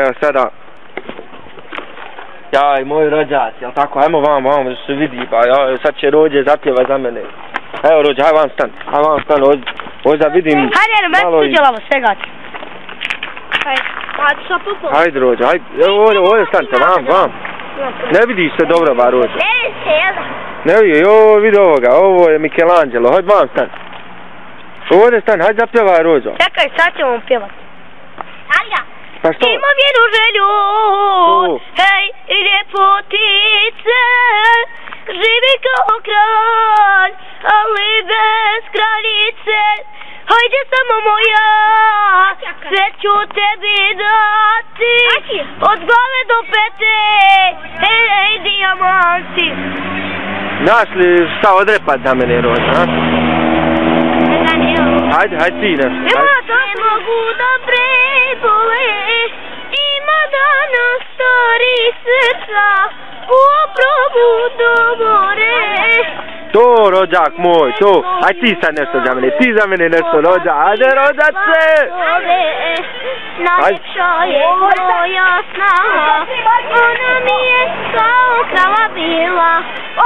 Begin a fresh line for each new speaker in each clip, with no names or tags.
Evo sada. Jaj, moj rođac, jel tako? Ajmo vam da se vidi, pa ja, sad će Rođe zapjeva za mene. Evo Rođe, haj vam stan, ovdje da vidim malo i... Hajde Rođe, hajde, evo ovdje stanite, vam. Ne vidiš se dobro, ba Rođe. Ne vidi, vidi ovoga, ovo je Michelangelo, hajde vam stan. Ovdje stan, hajde zapjevaj Rođo.
Čekaj, sad ćemo pjevat.
Pa što?
Imam jednu želju, hej, ljepotice, živi kao kralj, ali bez kraljice. Hajde samo moja, sve ću tebi dati, od glave do pete, hej, dijamanti.
Znaš li šta odrepat za mene, Rođa, a? Hajde ti nešto.
Ne mogu da prebole, ima dana stari srca, u oprobu do more.
To, rođak moj, to. Aj ti sad nešto za mene, ti za mene nešto, rođa. Ajde, rođace!
Najljepša je moja snaha, ona mi je kao krava bila,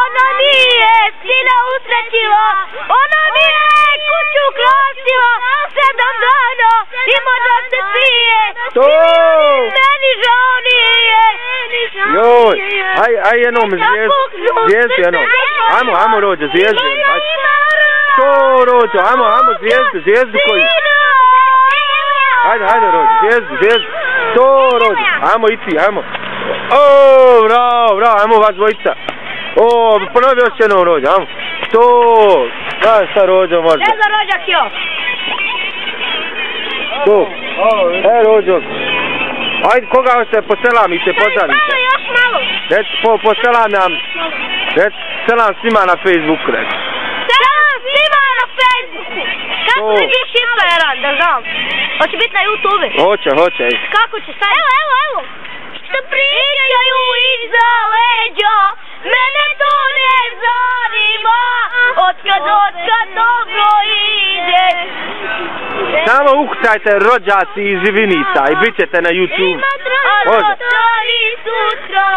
ona mi je sina usrećila, ona mi je kuću krasila, 7 dana ima da se pije, meni žao nije.
Joj, aj jednom zvijezdu jednom. Ajmo Rođo, zvijezdu. To Rođo, ajmo zvijezdu koju. Ajde Rođo, zvijezdu. To Rođo, ajmo i ti, ajmo. Bravo, ajmo vas dvojica. Ponovi još jednom Rođo, ajmo. To, šta Rođo može.
Ne za Rođak još.
To, Rođo. Ajde, koga hoćete poselamite, pozdravite.
Još malo.
Poselam nam. Selam svima na Facebooku, reći.
Selam svima na Facebooku. Kako će biti šifreran, da znam? Hoće biti na YouTube?
Hoće.
Kako će sad? Evo. Što pričaju iza leđa, mene to ne zanima. Otkad dobro ide.
Samo ukucajte rođaci iz Živinica i bit ćete na YouTube.
Može. Sutra,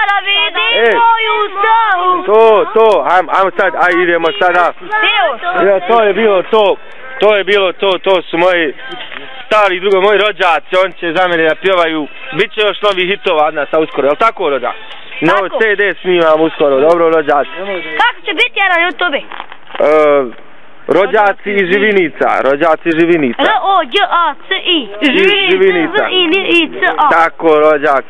da vidi moju stavu.
To, ajmo sad, idemo sada. To je bilo to, to su moji stari drugo, moji rođaci, oni će za mene da pjevaju. Biće još novih hitova od nas, a uskoro, jel tako rođa? Novo CD snimam uskoro, dobro rođaci.
Kako će biti na YouTube?
Rođaci iz Živinica,
R-O-Đ-A-C-I.
Živinica. Tako rođak.